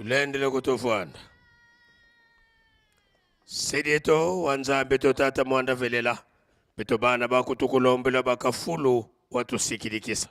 Tulendele kutofwanda. Sedieto wa Nzambe to tata mwanda velela beto bana bakutukulombela bakafulu watusikilikisa.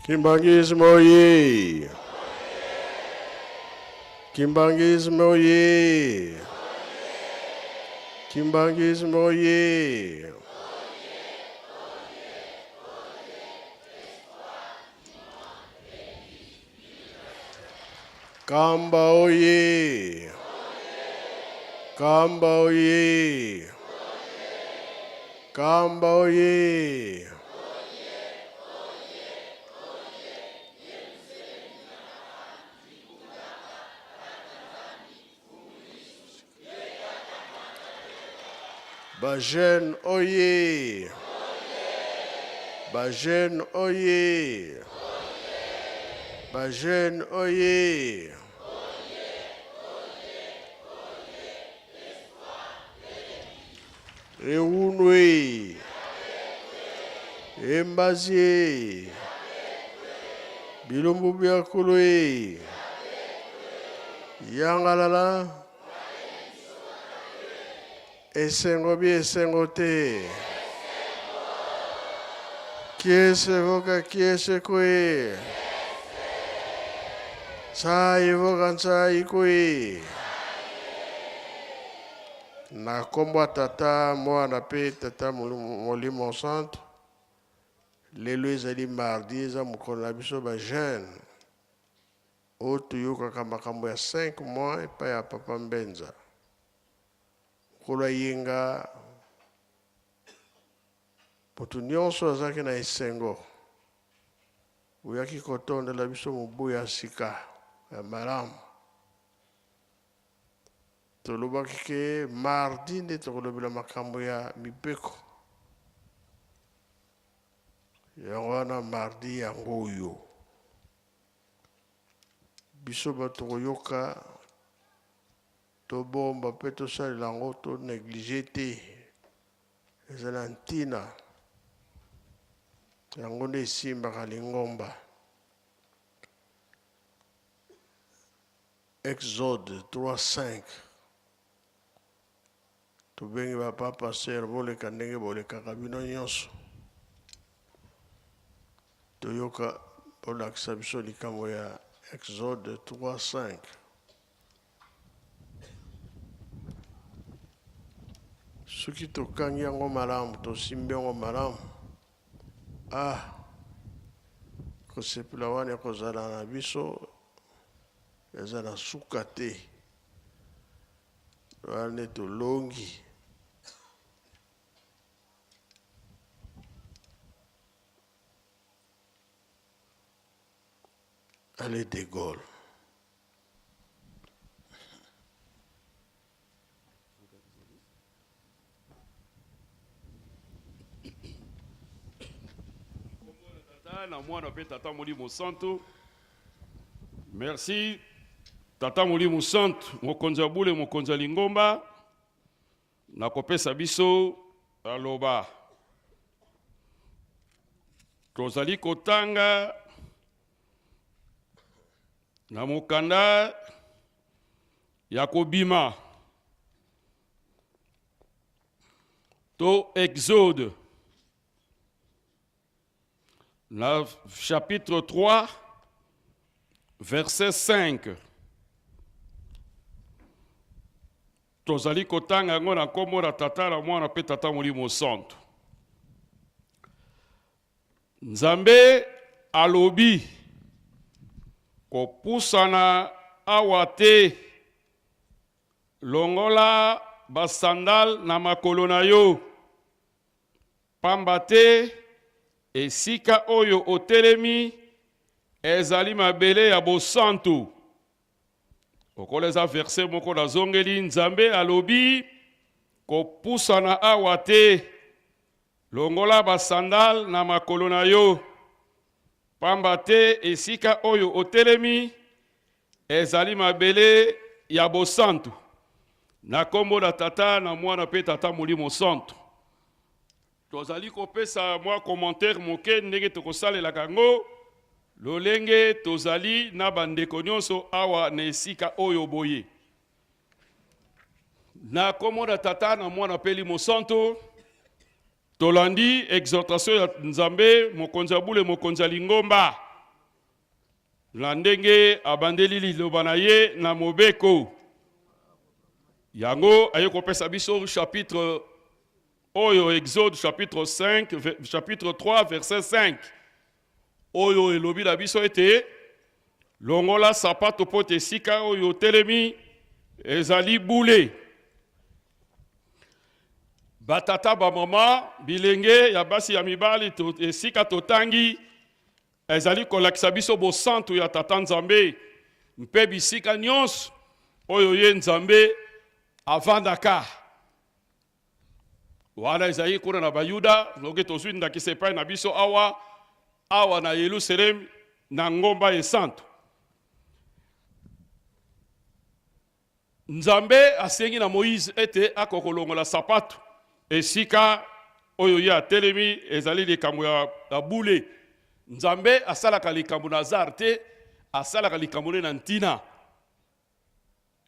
Kimbanguisme oye! Kimbanguisme oye! Kimbanguisme oye! Kamba oye! Kamba oye! Kamba oye! Ba jeune oye! Ba jeune oye! Ba jeune oye! Eunwe! Embazie! Bilumbu bya kulwe! Yangalala! Esengo bi esengo te. Kiese voka kiese kwe. Tsai voka ntsai kwe. Na kombo ya Tata, Mwana pe Tata Molimo Santu. Lelo ezali mardi, eza mokolo na biso ba jeune. Oyo toyokaka makambo ya 5 mois epai ya Papa Mbenza. Mokolo ya yenga, moto nyonso azalaki na esengo. Oyaki kotondela biso mobu ya sika ya malamu. Tolobaki ke mardi nde tokolobela makambo ya mibeko. Yango wana mardi yango oyo. Biso bato tokoyoka, tobomba mpe tosalela yango, to negliger te. Eza na ntina. Yango nde esimbaka lingomba. Exode 3, 5. Tobengi ba papa pasteur boleka ndenge bolekaka bino nyonso. Toyoka bolakisa biso likambo ya Exode 3, 5. Soki tokangi yango malamu, tosimbi yango malamu, ah, kosepela wana ekozala na biso eza na suka te. Wana nde tolongi. Allez de Gaulle. Tata na mwana mpe tata molimo santu. Merci tata molimo santu, mokonzi ya bule, mokonzi ya lingomba, nakopesa biso aloba. Tozali kotanga na mokanda ya kobima to exode. Na chapitre 3 verset 5, tozali kotanga yango na nkombo na Tata na Mwana mpe Tata Molimo Santu. Nzambe alobi, kopusana awa te, longola basandale na makolo na yo, pamba te esika oyo otelemi ezali mabele ya bosantu. Lokola eza verset moko nazongeli, Nzambe alobi kopusana awa te, longola basandale na makolo na yo, pamba te esika oyo otelemi ezali mabele ya bosantu. Na kombo na Tata na Mwana mpe Tata Molimo Santu. Tozali kopesa mwa commentaire moke ndenge tokosalelaka yango lolenge tozali na bandeko nyonso awa na esika oyo boye. Na kombo na Tata na Mwana mpe Elimo Santu, tolandi exhortation ya Nzambe, mokonzi ya bule, mokonzi ya lingomba, na ndenge abandeli liloba na ye na mobeko yango aye kopesa biso chapitre oyo, Exode chapitre 5, chapitre 3 verset 5, oyo elobi na biso ete longola sapato mpo te esika oyo otelemi ezali bule. Batata, bamama, bilenge ya basi, ya mibali, esika totangi ezali kolakisa biso bosantu ya Tata Nzambe mpe bisika nyonso oyo ye Nzambe avandaka. Wana ezali kuna na Bayuda, soki tozwi ndakisa epai na biso awa, awa na Yelusalemi, na ngomba esantu. Nzambe asengi na Moïse ete akoka kolongola sapato esika oyo ye atelemi ezali likambo ya bule. Nzambe asalaka likambo na hasard te, asalaka likambo nde na ntina.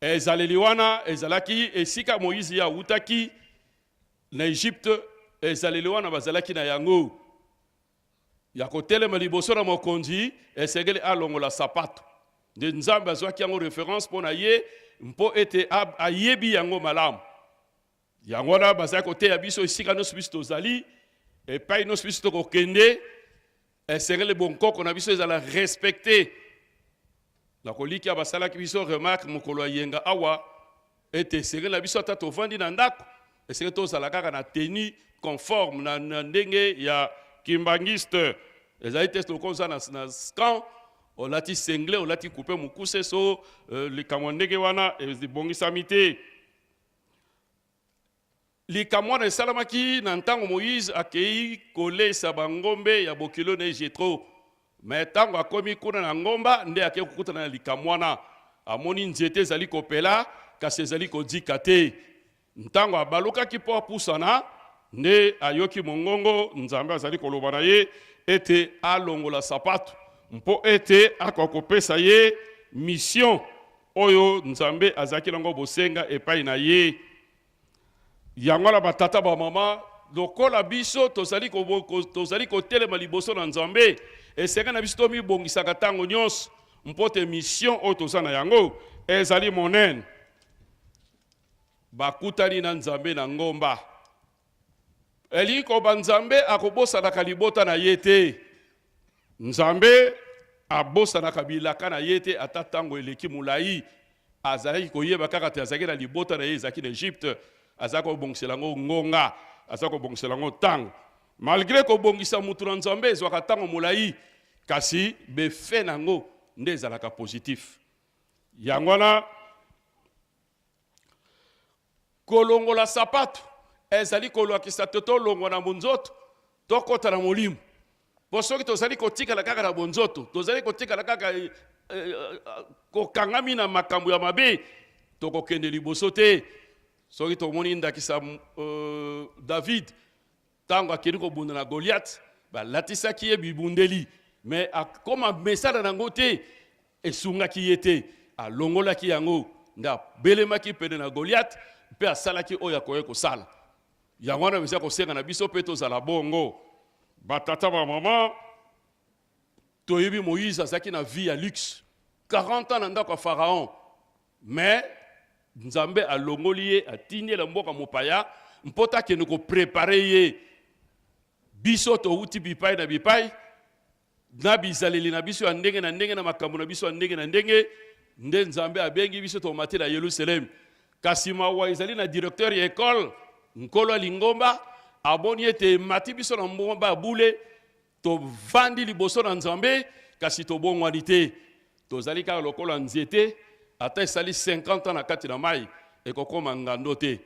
Ezaleli wana ezalaki esika Moïse ye awutaki na Egypte, ezaleli wana bazalaki na yango ya kotelema liboso na mokonzi, esengeli alongola sapato. Nde Nzambe azwaki yango reference mpo na ye, mpo ete ayebi yango malamu. Yango wana bazali koteya biso esika nyonso biso tozali, epai nyonso biso tokokende, esengeli bonkoko na biso ezala respecte. Na kolikia basalaki biso remarque mokolo ya yenga awa ete esengeli na biso ata tovandi na ndako, esengeli tozala kaka na tenue conforme na ndenge ya kimbangiste. Ezali te lokola oza na camp, olati singlet, olati coupe mokuse, so likambo ndenge wana ebongisami te. Likambo wana esalamaki na ntango Moïse akei kolesa bangombe ya bokilo na Jetro. Me ntango akomi kuna na ngomba nde akei kokutana na likambo wana. Amoni nzete ezali kopela kasi ezali kozika te. Ntango abalukaki mpo apusana, nde ayoki mongongo Nzambe azali koloba na ye ete alongola sapato mpo ete akoka kopesa ye mission oyo Nzambe azalaki nango bosenga epai na ye. Yango wana batata, bamama, lokola biso tozali kotelema liboso na Nzambe, esengeli na biso tomibongisaka ntango nyonso mpo te mission oyo toza na yango ezali monene. Bakutani na Nzambe na ngomba. Elingi koloba Nzambe akobosanaka libota na ye te. Nzambe abosanaka bilaka na ye te ata ntango eleki molai. Azalaki koyeba kaka te azalaki na libota na ye ezalaki na Egypte, azalaki kobongisela yango ngonga, azalaki kobongisela yango ntango. Malgre kobongisa mutu na Nzambe ezwaka ntango molai, kasi befe na yango nde ezalaka positif. Yango wana kolongola sapato ezali kolakisa te tolongwa na bonzoto tokɔta na molimo. Po soki tozali kotikala kaka na bonzoto, tozali kotikala kaka kokangami na makambo ya mabe, tokokende liboso te. Soki tomoni ndakisa David, ntango akende kobunda na Goliath, balatisaki ye bibundeli, me akoma mesana nango te, esungaki ye te. Alongolaki yango nde abelemaki pene na Goliath mpe asalaki oyo akoki kosala. Yango wana eza kosenga na biso mpe tozala bongo, batata, bamama. Toyebi Moïse azalaki na vie ya luxe, 40 ans na ndako ya Pharaon, mais Nzambe alongoli ye, atindi ye na mboka mopaya mpo te akende koprepare ye. Biso towuti bipai na bipai na bizaleli na biso ya ndenge na ndenge, na makambo na biso ya ndenge na ndenge, nde Nzambe abengi biso tomati na Yelusalemi. Kasi mawa ezali na directeur ya ekole, nkolo ya lingomba, amoni ete emati biso na ngomba ya bule, tovandi liboso na Nzambe, kasi tobongwani te. Tozali kaka lokola nzete, ata esali 50 ans na kati na mai, ekokoma ngando te.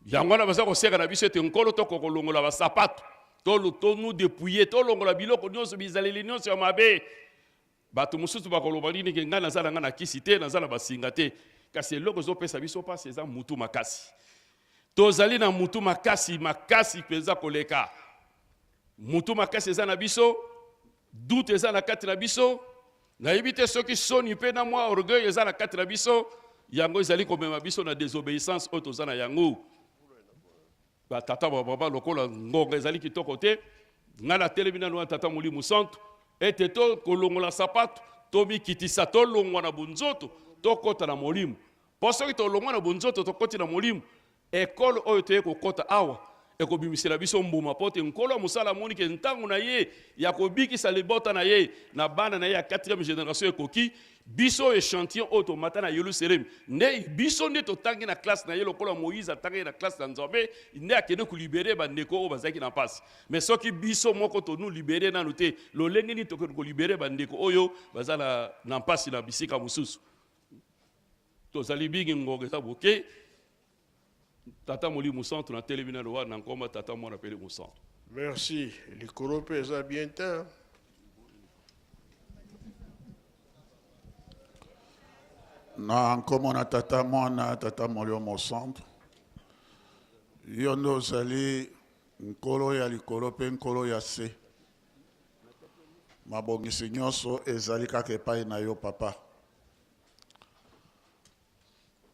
Yango wana baza kosenga na biso ete Nkolo tokoka kolongola basapato, to nous dépouiller, tolongola biloko nyonso, bizaleli nyonso ya mabe. Bato mosusu bakoloba nini ke ngai naza na ngai na kisi te, naza na basinga te. Kasi eloko ezopesa biso mpasi eza mutu makasi. Tozali na mutu makasi makasi mpenza koleka. Mutu makasi eza na biso, doute eza na kati na biso. Nayebi te soki soni mpe na mwa orgueil eza na kati na biso, yango ezali komema biso na désobéissance oyo toza na yango. Batata bababa lokola ngonga ezali kitoko te, ngai natelemi nanu wana Tata Molimo Santu, ete tokolongola sapato, tomikitisa, tolongwa na bonzoto, tokɔta na molimo. Mpo soki tolongwa na bonzoto tokɔti na molimo, ekole oyo toye kokɔta awa ekobimisela biso mbuma, mpo te Nkolo ya mosala amoni ke ntango na ye ya kobikisa libota na ye na bana na ye ya 4e génération ekoki. Biso oyo échantillon oyo tomata na Yelusalemi, nde biso nde totangi na classe na ye, lokola Moïse atangaki na classe na Nzambe, nde akende kolibere bandeko oyo bazalaki na mpasi. Mais soki biso moko tonu libere nanu te, lolenge nini tokende kolibere bandeko oyo baza na mpasi na bisika mosusu? Tozali mingi, ngonga eza boke. Tata Molimo Santu, natelemi nano wana na nkombo Tata, Mwana mpe Molimo Santu. Merci. Likolo mpe eza bien te. Na nkombo na Tata, Mwana, Tata Molimo Mosantu, yo nde ozali Nkolo ya likolo mpe Nkolo ya se. Mabongisi nyonso ezali kaka epai na yo, Papa.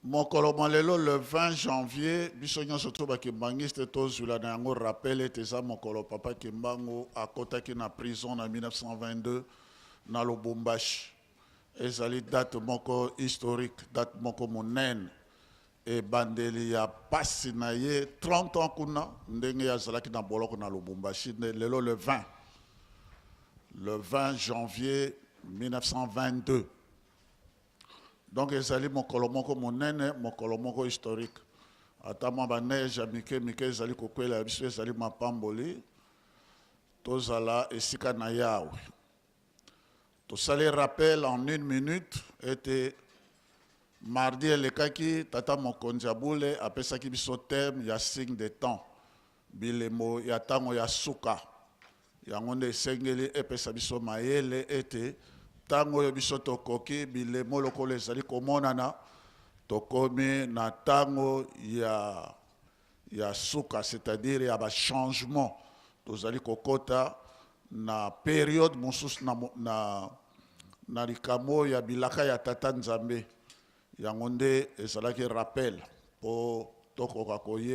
Mokolo mwa lelo, le 20 janvier, biso nyonso to bakimbangiste tozwila na yango rappel ete eza mokolo Papa Kimbangu akotaki na prison na 1922 na Lubumbashi. Ezali date moko historique, date moko monene, ebandeli ya pasi na ye 30 ans kuna ndenge azalaki na boloko na Lubumbashi. Nde lelo le 20, le 20 janvier 1922. Donc ezali mokolo moko monene, mokolo moko historique. Ata mwa baneige ya mike mike ezali kokwela ya biso, ezali mapamboli. Tozala esika na Yawe. Tosali rappel en une minute ete mardi elekaki, Tata Mokonzi ya Bule apesaki biso thème ya signe de temps, bilembo ya ntango ya suka. Yango nde esengeli epesa biso mayele ete ntango oyo biso tokoki bilemo lokola ezali komonana, tokomi na ntango ya suka, c'est-à-dire ya bachangement. Tozali kokota na periode mosusu na likambo ya bilaka ya Tata Nzambe. Yango nde ezalaki rappel mpo tokoka koyeba.